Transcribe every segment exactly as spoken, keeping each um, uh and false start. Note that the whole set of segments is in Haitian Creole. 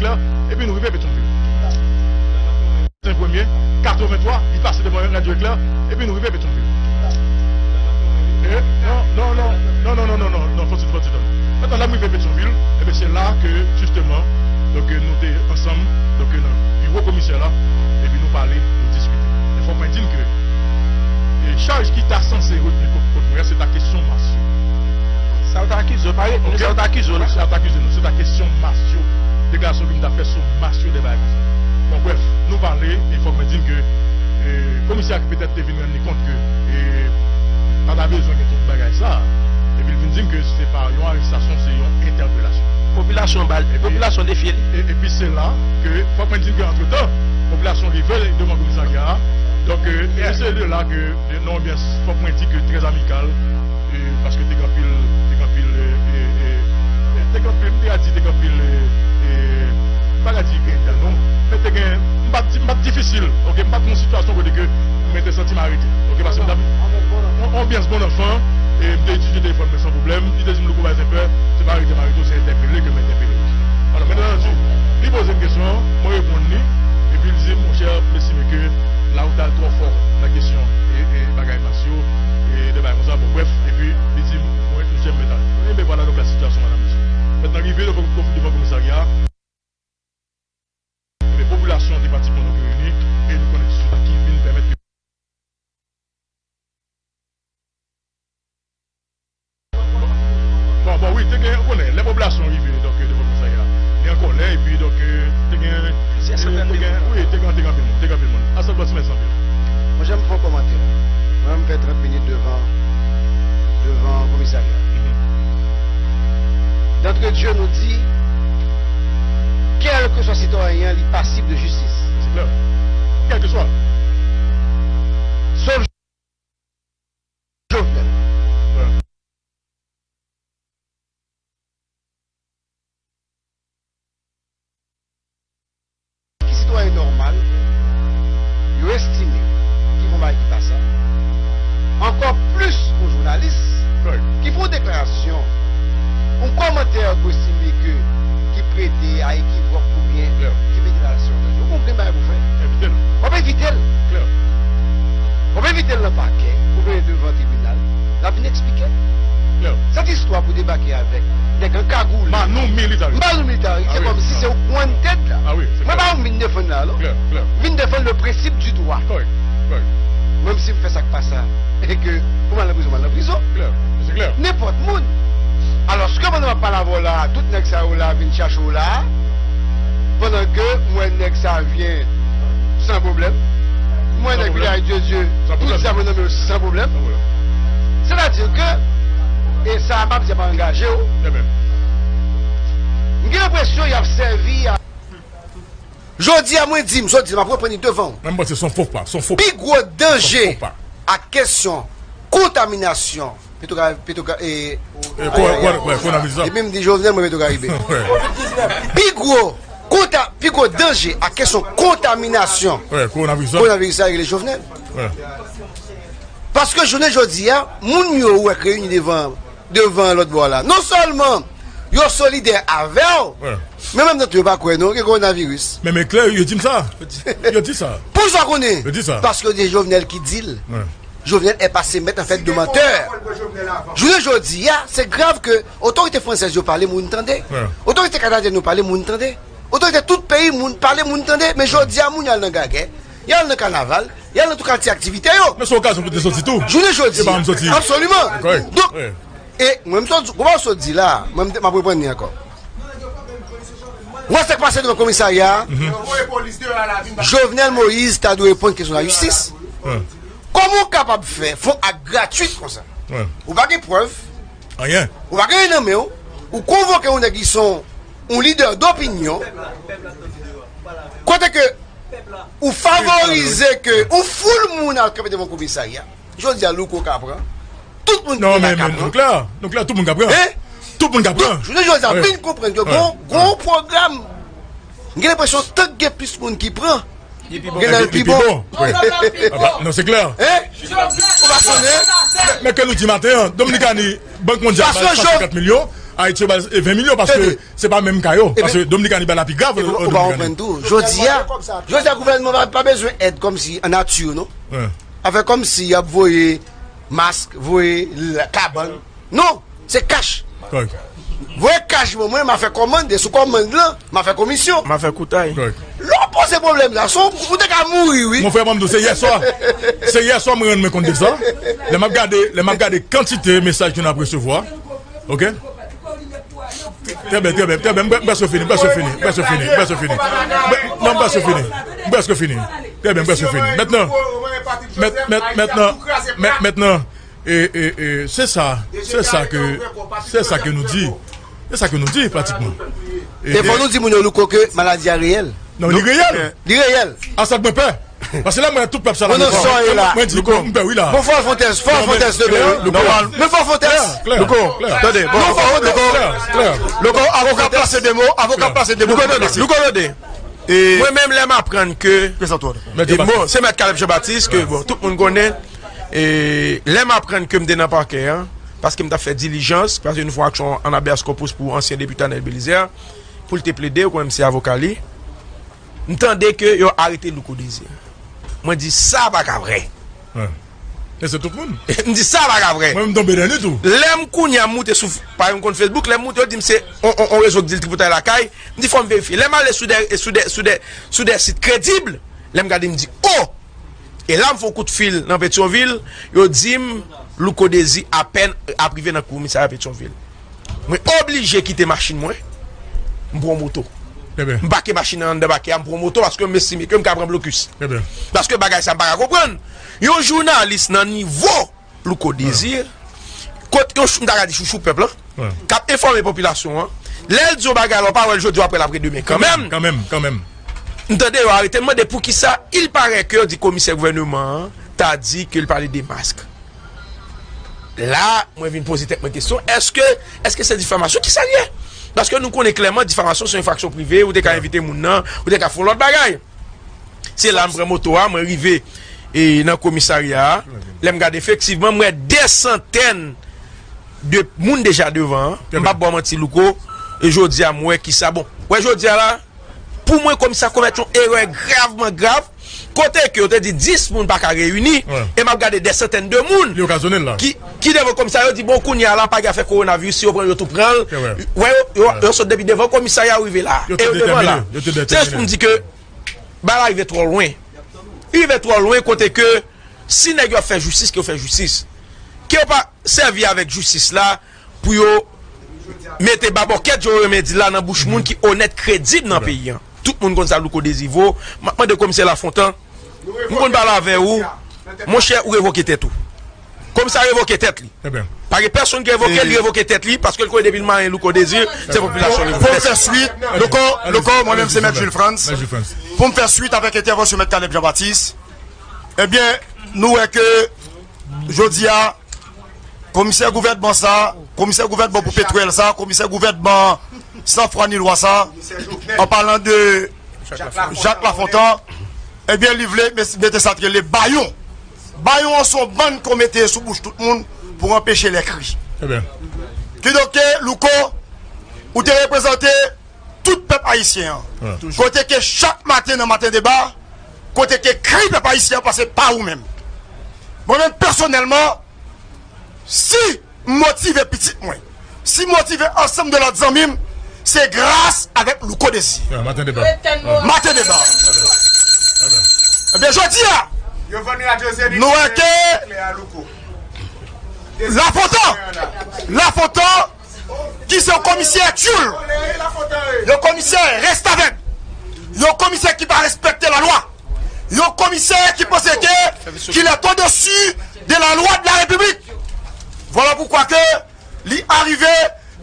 Eklè, epi nou rive Petyonvil. Sen premye, katrevenntwa, li pase devan radyo Eklè, epi nou rive Petyonvil. E, non, non, non, non, non, non, non, non, non, fò ti, fò ti tann. Mentnan, lè m rive Petyonvil, ebyen, se la ke, jisteman, donk, nou te ansanm, donk, nan biwo komisè la, epi nou pale, nou diskite. Men fòk mwen di n ke, e, chaj ki ta sanse retni kont, kont mwen, se ta kesyon mas yo. Sa yo ta akize w, pa retni, sa yo ta akize w la. Sa yo ta akize nou, se ta kesyon mas yo. Deklarasyon ke m ta fè sou mas yo, de bagay konsa. Bon, brèf, nou pale, e fòk mwen di n ke, e, komisè a ki petèt te vin rann li kont ke, e, pa ta bezwen gen tout bagay sa, epi l vin di m ke se pa yon arestasyon, se yon entèpelasyon. Popilasyon ba l, epi, popilasyon defye li. E, epi se la ke, fòk mwen di n ke antretan, popilasyon rive devan komisarya a. Donk, e, e se de la ke, nan yon anbyans, fòk mwen di ke trè amikal, e, paske te gen anpil, te gen anpil, e, e, e, e, te gen anpil, m te ka di te gen anpil, e, e, m pa ka di grendèl non, men te gen, m pa t, m pa t difisil, oke, m pa t nan yon sitiyasyon kote ke mwen te santi m arete, oke, paske m t ap, yon anbyans bon anfan, e m te itilize telefòn mwen san pwoblèm, li te di m, "Louko, pa gen pè, se pa arete m arete w, se entèpele ke m entèpele w." Alò, mentnan, li poze m kesyon an, mwen reponn li, epi li di m, "Monchè, m estime ke la ou t al twò fò nan kesyon, e, e, bagay mas yo, e, de bagay konsa, bon, brèf, epi li di m, mwen, monchè, m mèt ale." Ebyen, vwala, donk, la sitiyasyon, madanm, mesye. Mentnan, rive devan, devan komisarya a, ebyen, popilasyon an te pratikman, donk, reyini, e nou konnen tout sa ki vin pèmèt ke Bon, bon, wi, te gen, ou konnen, lè popilasyon rive, donk, devan komisarya a, li an kòlè, epi, donk, te gen, plizyè santèn de moun, wi, te gen, te gen anpil moun, te gen anpil moun. Asanblè ti mès anpil. Mwen, jan m fè yon kòmantè. Mwen, m fè trant minit devan, devan komisarya. D'entrée de jeu, nou di, kèlkeswa sitwayen an, li pasib de jistis. Se klè. Kèlkeswa. Sof Jovenel. Ki sitwayen nòmal yo estime ki fè yon bagay ki pa sa? Ankò plis yon jounalis ki fè yon deklarasyon, yon kòmantè ke w estime ke ki prete a ekivòk oubyen ki mete l a la sirkülasyon. Ou konprann bagay pou fè? W ap evite l. W ap evite l nan pakè oubyen devan tribinal. L ap vin eksplike. Sèt istwa pou debake avèk nèg an kagoul. Manou militari. Manou militari. Se kòmsi se ou k wanted la. Mwen pa ou m vin defann la, non. M vin defann le principe du droit. Menm si m fè sa k pa sa, e ke pou m al nan prizon, m al nan prizon. Nenpòt moun. Alòske pandan m ap pale avè w la, tout nèg sa yo la vin chache w la, pandan ke m wè nèg Savyen san pwoblèm, m wè nèg Vilaj de Dye, tout zam yo nan men yo san pwoblèm. Sètadi ke, e sa m ap di a pa angaje w. M gen enpresyon y ap sèvi a Jodi a, mwen di m, jodi a, m ap reprann li devan w. Mwen, m panse se yon fo pa, se yon fo pa. Pi gwo danje ak kesyon kontaminasyon Petro, Petro, e, e, ko-, ko-, kowonaviris la. Epi m di Jovenel, mwen Petro Karibe. Pi gwo konta-, pi gwo danje ak kesyon kontaminasyon kowonaviris la, kowonaviris la, e rele Jovenel. Paske jounen jodi a, moun yo ou wè k reyini devan devan lòt bò a la. Non sèlman yo solidè avè w, men menm nan tou yo pa kwè non, gen kowonaviris. Men, men klè, yo di m sa. Yo di sa. Poukisa w konnen? Yo di sa. Paske yo di Jovenel ki di l. Jovenel est passé maître en fait de menteur. Jounen jodi a, se grav ke otorite fransèz yo pale, moun tande. Otorite kanadyèn yo pale, moun tande. Otorite tout peyi, moun pale, moun tande. Men jodi a, moun y al nan gagè, y al nan kanaval, y al nan tout kalite aktivite yo. Men se okazyon pou te soti tou. Jounen jodi a. Absoliman. Donk, e mwen, m sot, kòman w sot di la, mwen, m te, m ap reprann li ankò. Ou wè sa k pase devan komisarya a? Jovenel Moïse ta dwe reponn kesyon lajistis. Kòman w kapab fè, fè yon ak gratwit konsa? Ou pa gen prèv. Anyen. Ou pa gen anyen nan men w. Ou konvoke yon nèg ki se yon lidè dopinyon. Kote ke ou favorize ke yon foul moun al kanpe devan komisarya. Jodi a, Louko ka pran. Tout moun ki la ka pran. Non, men, men, nou klè, nou klè, tout moun ka pran. Tout moun ka pran. Donk, jounen jodi a, vin konprann ke gon, gon pwogram. M gen lenpresyon tank gen plis moun ki pran, gen nan l pi bon. Non, se klè. Ou pa konnen? Men ke nou di maten an, Dominikani, Bank Mondyal ba l san senkant milyon, Ayiti yo ba l ven milyon paske se pa menm ka yo. Paske Dominikani ba l la pi grav. Ou pa konprann tou. Jodi a, jodi a gouvènman pa, pa bezwen èd kòmsi an nati non. Afè kòmsi y ap voye mask, voye kabann. Non, se kach. Voye kach ban mwen, m a fè kòmand, e sou kòmand lan, m a fè komisyon. M a fè koutay. Lè w poze pwoblèm sa, se w, ou te ka mouri wi. Mon frè, ban m di w, se yè swa. Se yè swa mwen rann mwen kont de sa. Lè m ap gade, lè m ap gade kantite mesaj ke n ap resevwa. Oke? Trè byen, trè byen, trè byen. M prèske fini, m prèske fini, m prèske fini, m prèske fini. Non, m prèske fini. M prèske fini. Trè byen, m prèske fini. Mentnan, mentnan, mentnan, e, e, e, se sa, se sa ke, se sa ke nou di. Se sa ke nou di, pratikman. E fò nou di moun yo, Louko, ke maladi a reyèl. Non, li reyèl. Li reyèl. A sa k mwen pè. Paske lè mwen tout pèp sa la, mwen di, mwen pè wi la. Bon, fò fon tès, fò fon tès de men wi. Nòmal. Men fò fon tès. Louko, tande, bon, Louko, avoka plase de mo, avoka plase de mo. Louko, tande. Mwen menm, lè m aprann ke, e, bon, se mèt Caleb Jean Baptiste, ke, bon, tout moun konnen, e, lè m aprann ke m te nan pakè an, paske m t ap fè dilijans, paske nou fè yon aksyon an habeas corpus pou ansyen depite Anel Belizaire, pou l te plede, ou konnen m se avoka li. M tande ke yo arete Louko Désir. Mwen di, sa pa ka vrè. E se tout moun. M di, sa pa ka vrè. Mwen, m tonbe nan li tou. Lè m kounye a m moute sou, pa m konn Facebook, lè m moute, yo di m se on, on, on rezo k di l tripotay lakay. M di, fò m verifye. Lè m ale sou de, sou de, sou de, sou de sit kredib, lè m gade, m di, o! E la, m fè yon kout fil nan Petyonvil, yo di m, Louko Désir apèn ap rive nan komisarya Petyonvil. Mwen oblije kite machin mwen, m pran moto. M pake machin nan anndan pake a, m pran moto paske m estime ke m ka pran blokis. Paske bagay sa m pa ka konprann. Yon jounalis nan nivo Louko Désir, kot yon, m ta ka di chouchou pèp lan, k ap enfòme popilasyon an, lè l di yon bagay la, w pa wè l jodi, w ap wè l apre demen kanmenm. Kanmenm, kanmenm. M tande yo arete, m mande poukisa il paraît ke yo di komisè gouvènman an ta di ke l pale de mask. La, mwen vin poze tèt mwen kesyon, èske, èske se difamasyon? Kisa l ye? Paske nou konnen klèman difamasyon se yon enfraksyon prive, ou te ka envite moun nan, ou te ka fè yon lòt bagay. Se la m pran moto a, mwen rive, e, nan komisarya a. Lè m gade efektivman, m wè de santèn de moun deja devan an. M p ap ba w manti, Louko. E jodi a, m wè kisa. Bon, wè jodi a la, pou mwen, komisè a komèt yon erè gravman grav. Kote ke yo te di dis moun pa ka reyini, e m ap gade de santèn de moun ki, ki devan komisarya, yo di, bon, kounye a la, pa gen afè kowonaviris, si yo pran l, yo tou pran l. Wè, yo, yo, yo sot depi devan komisarya, yo rive la. E yo devan la. Se jis pou m di ke bagay la rive twò lwen. Li rive twò lwen kote ke si nèg yo ap fè jistis, ke yo fè jistis. Ke yo pa sèvi avèk jistis la pou yo mete babòkèt, jan yo renmen di la, nan bouch moun ki onèt, kredib nan peyi an. Tout moun konn sa Louko Désir vo. M ap mande komisè Lafontan, m konn pale avè ou. Monchè, ou revoke tèt ou. Komisè a revoke tèt li. Pa gen pèsonn ki revoke l, li revoke tèt li, paske l konnen depi l manyen Louko Désir, se popilasyon li. Pou m fè swit, Louko, Louko, mwen menm se mèt Jules Frantz. Pou m fè swit avèk entèvansyon mèt Caleb Jean Baptiste, ebyen, nou wè ke jodi a, komisè gouvènman sa, komisè gouvènman pou petwèl sa, komisè gouvènman san fwa ni lwa sa, an palan de Jacques Lafontant, ebyen, li vle mes-, mete sa k rele bayon. Bayon an se yon bann ke w mete sou bouch tout moun pou anpeche lè kri. Kidonk, Louko, ou te reprezante tout pèp ayisyen an. Kote ke chak maten nan Maten Deba, kote ke kri pèp ayisyen an pase pa ou menm. Mwen menm pèsonèlman, si m motive pitit mwen, si m motive ansanm de lòt zanmi m, se gras avèk Louko Désir. Maten Deba. Maten Deba. Ebyen, jodi a, nou wè ke Lafontan, Lafontan, ki se yon komisè tyoul, yon komisè restavèk, yon komisè ki pa respekte lalwa, yon komisè ki panse ke qu'il est au-dessus de la loi de la République. Vwala poukwa ke li arive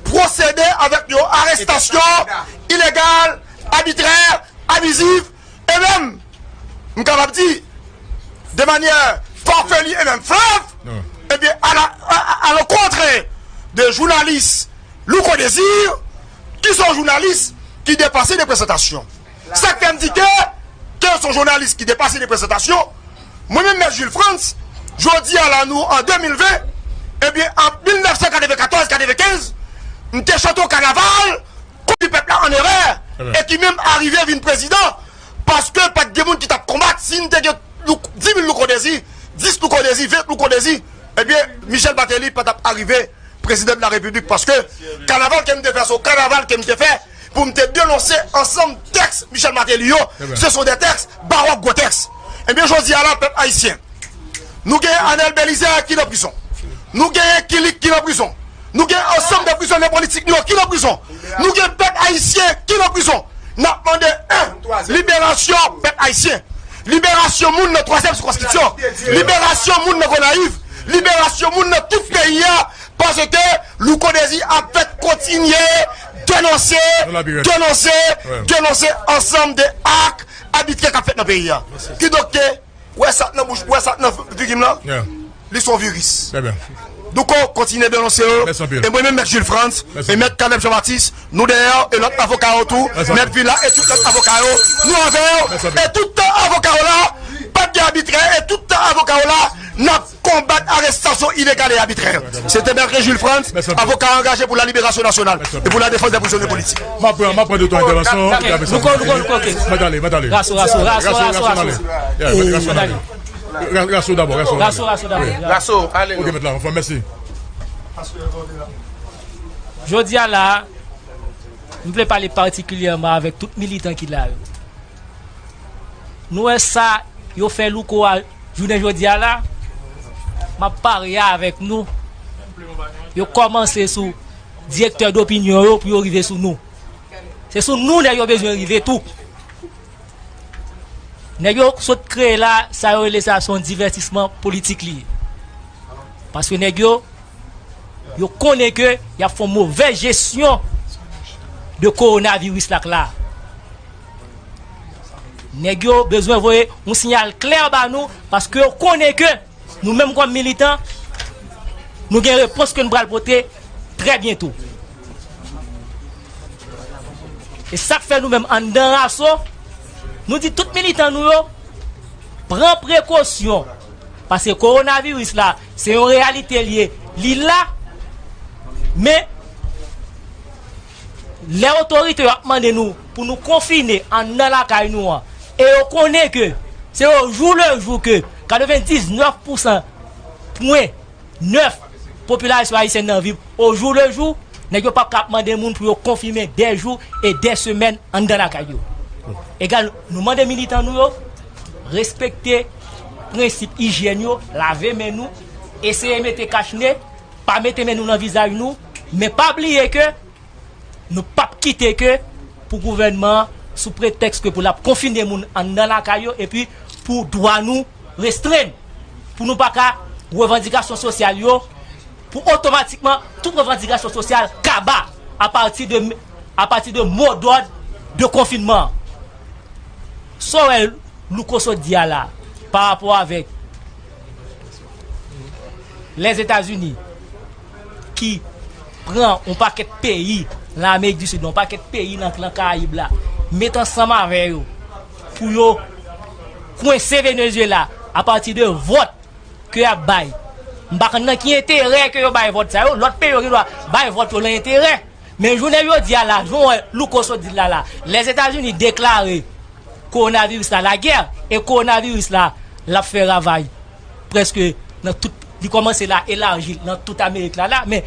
pwosede avèk yon arestasyon ilegal, abitrè, abiziv, e menm, m kapab di, de manyè farfelie e menm flèv, ebyen, à la, à, à, à l'encontre de jounalis Louko Désir, ki se yon jounalis ki depase de prestantasyon. Sa k fè m di ke, ke se yon jounalis ki depase de prestantasyon, mwen menm, mèt Jules Frantz, jodi a la, nou an de mil ven, ebyen, an mil nèf san katrevenkatòz katrevenkenz, M te chante yon kanaval kont pèp la an erè, e ki menm arive vin prezidan, paske pa t gen moun ki t ap konbat. Si n te gen dis mil Louko Dezi, dis Louko Dezi, ven Louko Dezi, ebyen, Michel Martelly pa t ap arive prezidan de la repiblik, paske kanaval ke m te fè, se yon kanaval ke m te fè pou m te denonse ansanm tèks Michel Martelly yo, se son de tèks, bawòk gwo tèks. Ebyen, jodi a la, pèp ayisyen, nou gen Anel Belizaire ki nan prizon. Nou gen Kilik ki nan prizon. Nou gen ansanm de prizonye politik nou yo ki nan prizon. Nou gen pèp ayisyen ki nan prizon. N ap mande, en, liberasyon pèp ayisyen. Liberasyon moun nan twazyèm sikonskripsyon. Liberasyon moun nan Gonayiv. Liberasyon moun nan tout peyi a. Paske Louko Dezi ap fèt kontinye denonse, denonse, denonse ansanm de ak abitrè k ap fèt nan peyi a. Kidonk, wè sa k nan bouch, wè sa k nan figi m lan, li se yon viris. Louko kontinye denonse yo. E mwen menm, Mèt Jules Frantz, e Mèt Caleb Jean Baptiste, nou dèyè w, e lòt avoka yo tou, Mèt Villa e tout lòt avoka yo, nou avè w. E tout tan avoka yo la, p ap gen abitrè, e tout tan avoka yo la, n ap konbat arestasyon ilegal e abitrè. Se te Mèt Jules Frantz, avoka angaje pour la libération nationale et pour la défense des prisonniers politiques. M ap pran, m ap pran de twa entèvansyon. Louko, Louko, Louko, ok. Mèt ale, mèt ale. Raso, Raso, Raso, Raso, Raso. Raso dabò, Raso. Raso, Raso dabò. Raso, ale non. Ok, mèt la, anfòm, mèsi. Jodi a la, m vle pale patikilyèman avèk tout militan ki la yo. Nou wè sa yo fè Louko a jounen jodi a la, m ap parye avèk nou. Yo kòmanse sou direktè dopinyon yo pou yo rive sou nou. Se sou nou nèg yo bezwen rive tou. Nèg yo sot kreye la, sa yo rele sa se yon divètisman politik li ye. Paske nèg yo, yo konnen ke y ap fè yon movèz jesyon de kowonaviris la k la. Nèg yo bezwen voye yon siyal klè ba nou, paske yo konnen ke nou menm kòm militan, nou gen repons ke nou pral pote trè byento. E sa k fè nou menm anndan Raso, nou di tout militan nou yo, pran prekosyon. Paske kowonaviris la, se yon reyalite li ye, li la, men lè otorite yo ap mande nou pou nou konfine anndan lakay nou an, e yo konnen ke se au jour le jour ke katrevendiznèf pousan pwen nèf popilasyon ayisyèn nan viv au jour le jour, nèg yo p ap ka ap mande moun pou yo konfine dè jou e dè semèn anndan lakay yo. Egal, nou mande militan nou yo respekte prensip ijyèn yo, lave men nou, eseye mete kach ne, pa mete men nou nan vizaj nou, men pa bliye ke nou p ap kite ke pou gouvènman an, sou pretèks ke pou l ap konfine moun anndan lakay yo, epi pou dwa nou restrenn, pou nou pa ka revandikasyon sosyal yo, pou otomatikman tout revandikasyon sosyal kaba apati de, apati de modòd de konfinman an. Sa w wè Louko sot di a la, pa rapò avèk Lèzetazini ki pran yon pakèt peyi nan Amerik di Sid, yon pakèt peyi nan, nan Karayib la, met ansanm avè yo pou yo kwense Venezuela apati de vòt ke y ap bay. M pa konn nan ki enterè ke yo bay vòt sa yo, lòt peyi yo gen dwa bay vòt yo nan enterè. Men jounen jodi a la, jan w wè Louko sot di l la la, Lèzetazini deklare kowonaviris la lagè, e kowonaviris la, l ap fè ravaj prèske nan tout, li kòmanse la elaji nan tout Amerik la la, men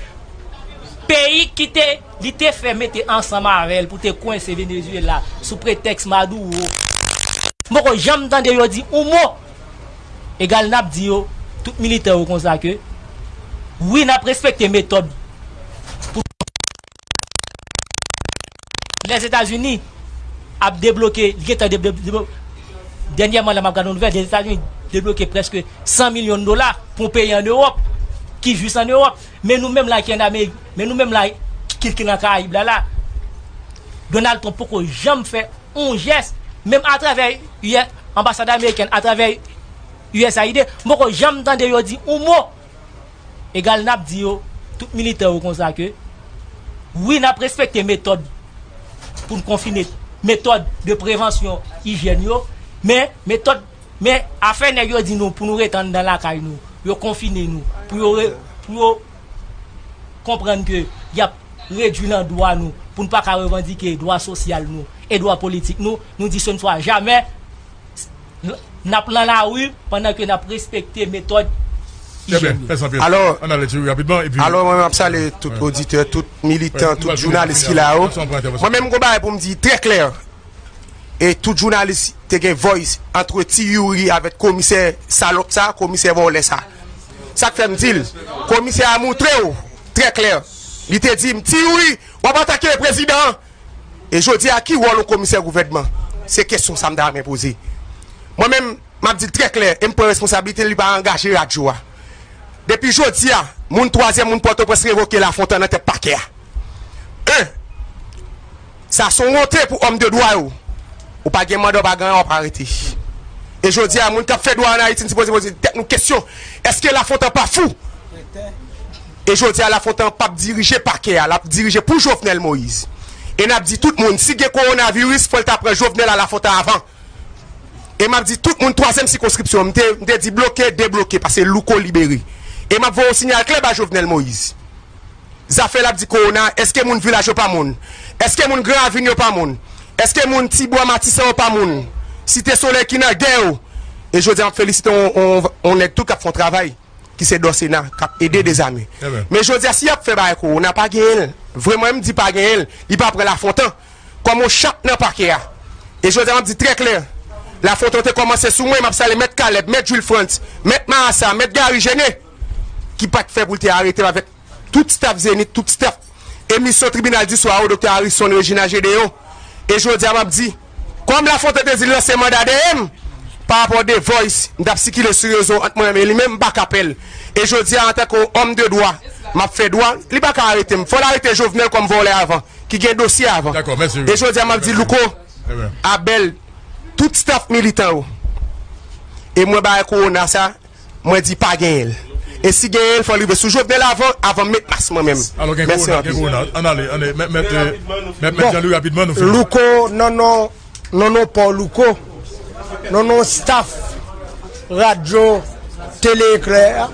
peyi ki te, li te fè mete ansanm avè l pou te kwense Venezuela sou pretèks Maduro, m poko janm tande yo di yon mo. Egal, n ap di yo, tout militan yo konsa ke, wi, n ap respekte metòd pou Lèzetazini ap debloke, li gentan debloke, dènyèman la m ap gade yon nouvèl, Lèzetazini debloke prèske san milyon dola pou yon peyi ann Ewòp, ki jis ann Ewòp. Men nou menm la ki ann Amerik, men nou menm la ki, ki nan Karayib la la, Donald Trump poko janm fè yon jès, menm atravè U S, anbasad amerikèn, atravè U S A I D, m poko janm tande yo di yon mo. Egal, n ap di yo, tout militan yo konsa ke, wi, n ap respekte metòd pou n konfine, metòd de prevansyon ijyèn yo, men metòd, men afè nèg yo di nou pou nou rete anndan lakay nou, yo konfine nou, pou yo re-, pou yo konprann ke y ap redui nan dwa nou, pou n pa ka revandike dwa sosyal nou e dwa politik nou, nou di ce ne sera jamais, n ap nan lari pandan ke n ap respekte metòd Trè byen, ijyèn yo. Fè san pye. Alò, ann ale Thierry rapidman, epi alò, mwen, m ap salye tout oditè, tout militan, tout jounalis ki la yo. Mwen menm, m gon bagay pou m di trè klè. E tout jounalis te gen voice antre Ti Youri avèk komisè salòp sa, komisè vòlè sa. Sa k fè m di l, komisè a montre w trè klè. Li te di m, Ti Youri, w ap atake prezidan an. E jodi a, ki wòl yon komisè gouvènman? Se kesyon sa m ta renmen poze. Mwen menm, m ap di l trè klè, e m pran responsablite l, li pa angaje radyo a. Depi jodi a, moun twazyèm moun Pòtoprens revoke Lafontan nan tèt pakè a. En, sa se yon wonte pou òm de dwa yo. Ou pa gen manda, w pa gen anyen, w ap arete. E jodi a, moun k ap fè dwa ann Ayiti, n sipoze poze tèt nou kesyon, èske Lafontan pa fou? E jodi a, Lafontan p ap dirije pakè a, l ap dirije pou Jovenel Moïse. E n ap di tout moun, si gen kowonaviris, fò l ta pran Jovenel a Lafontan avan. E m ap di tout moun twazyèm sikonskripsyon, m te, m te di bloke, debloke, paske Louko libere. E m ap voye yon sinyal klè ba Jovenel Moïse. Zafè l ap di kowona, èske moun Vilaj yo pa moun? Èske moun Gran Ravin yo pa moun? Èske moun Tibwa Matisan yo pa moun? Site Solèy ki nan dèyè yo. E jodi a, m ap felisite on, on, on nèg tou k ap fè yon travay, ki se Dòsena, k ap ede dezame. Men jodi a, si y ap fè bagay kowona, pa genyen l. Vre, mwen, m di pa genyen l. Li pa pran Lafontan kòm yon chat nan pakè a. E jodi a, m ap di trè klè, Lafontan te kòmanse sou mwen, m ap salye Mèt Caleb, Mèt Jules Frantz, Mèt Marasa, Mèt Gary Genet, ki pa t fè pou l te arete m avèk tout staff Zenith, tout staff emisyon Tribinal di Swa yo, Doktè Harrison, Regina Gedeon. E jodi a, m ap di, kòm Lafontan te di l lanse manda dèyè m, pa rapò de voice, m t ap sikile sou rezo ant mwen menm e li menm, m pa ka pè l. E jodi a, antanke yon òm de dwa, m ap fè dwa, li pa ka arete m. Fò l arete Jovenel kòm vòlè avan, ki gen dosye avan. Dakò, mèsi. E jodi a, m ap di Louko, Abèl, tout staff militan yo. E mwen, bagay kowona sa, mwen di pa genyen l. E si genyen l, fò l rive sou Jovenel avan, avan m met mas mwen menm. Alò, gen kowona, gen kowona. Ann ale, ann ale. Mèt, mèt, euh, mèt, mèt Jean-Louis, rapidman, nou fini. Louko, non, non, non, non, pa Louko. Non, non, staff radyo Télé Éclair.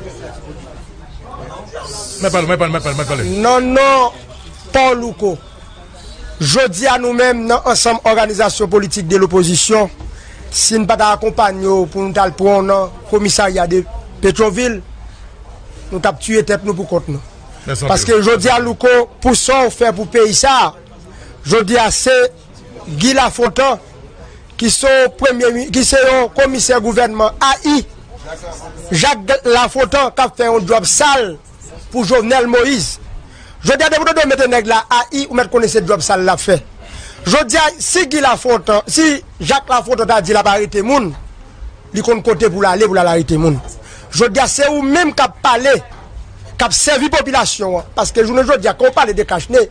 Mèt pale, mèt pale, mèt pale, mèt pale. Non, non, pa Louko. Jodi a, nou menm, nan ansanm òganizasyon politik de lopozisyon, si n pa ta akonpanye w pou nou t al pran w nan komisarya de Petwovil, nou t ap tiye tèt nou pou kont nou. Paske jodi a, Louko, pou sa w fè pou peyi sa a, jodi a, se Guy Lafontant, ki se yon premye mi-, ki se yon komisè gouvènman A I, Jacques Lafontant, k ap fè yon djòb sal pou Jovenel Moïse. Jodi a, depi w tande yo mete nèg la A I, ou mèt konnen se djòb sal l ap fè. Jodi a, si Guy Lafontant, si Jacques Lafontant ta di l ap arete moun, li konn kote pou l ale, pou l al arete moun. Jodi a, se ou menm k ap pale, k ap sèvi popilasyon an. Paske jounen jodi a, kan w pale de kach ne,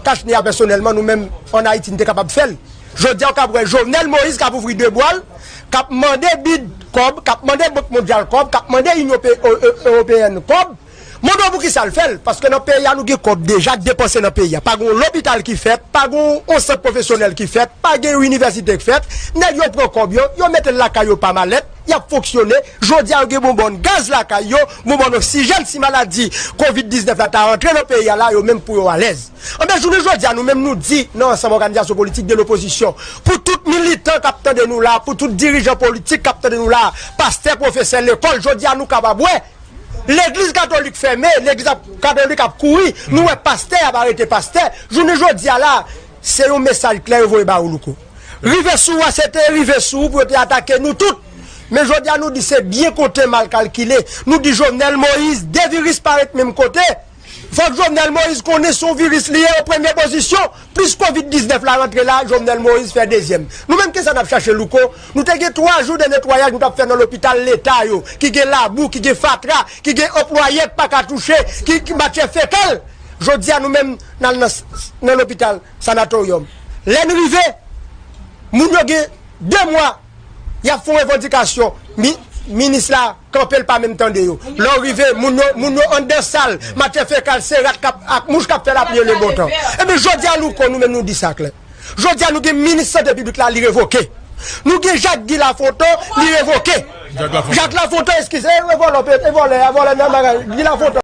kach ne a pèsonèlman, nou menm, ann Ayiti, n te kapab fè l. Jodi a, w ka wè Jovenel Moïse k ap ouvri de bra l, k ap mande bid kòb, k ap mande Bank Mondyal kòb, k ap mande Inyon Pe-, E-, E-, Ewopeyèn kòb. Mande w poukisa l fè l, paske nan peyi a, nou gen kòb deja k depanse nan peyi a. Pa gen yon lopital ki fèt, pa gen yon sant pwofesyonèl ki fèt, pa gen yon inivèsite k fèt. Nèg yo pran kòb yo, yo mete l lakay yo pa malèt, y ap fonksyone. Jodi a, yo gen bonbòn gaz lakay yo, bonbòn oksijèn, si maladi kovid diznèf la ta rantre nan peyi a la, yo menm pou yo alèz. Anben, jounen jodi a, nou menm nou di nan ansanm òganizasyon politik de lopozisyon, pou tout militan k ap tande nou la, pou tout dirijan politik k ap tande nou la, pastè, pwofesè lekòl, jodi a nou kapab wè legliz katolik fèmen, legliz ap, katolik ap kouri, nou wè pastè ap arete pastè. Jounen jodi a la, se yon mesaj klè yo voye ba ou, Louko. Rive sou ou a, se te rive sou ou pou yo te atake nou tout. Men jodi a, nou di se byen konte, mal kalkile. Nou di Jovenel Moïse, de viris pa ret menm kote. Fòk Jovenel Moïse konnen se yon viris li ye an premye pozisyon. Plis kovid diznèf la rantre la, Jovenel Moïse fè dezyèm. Nou menm, kisa n ap chache, Louko? Nou te gen twa jou de netwayaj nou t ap fè nan lopital leta yo, ki gen labou, ki gen fatra, ki gen anplwaye k pa ka touche, ki, ki matyè fekal. Jodi a, nou menm, n al nan, nan lopital sanatoryòm. Lè n rive, moun yo gen de mwa, y ap fè yon revandikasyon. Mi-, minis la kanpe, l pa menm tande yo. Lè w rive, moun yo, moun yo anndan sal, matyè fekal, se rat k ap, ak mouch k ap fè lapli e lebontan. Ebyen, jodi a, Louko, nou menm, nou di sa klè. Jodi a, nou gen minis sante piblik la, li revoke. Nou gen Jacques Guy Lafontant, li revoke. Jacques Lafontant. Jacques Lafontant, eskize, e vòlè, e vòlè, vòlè nan bagay, Guy Lafontant.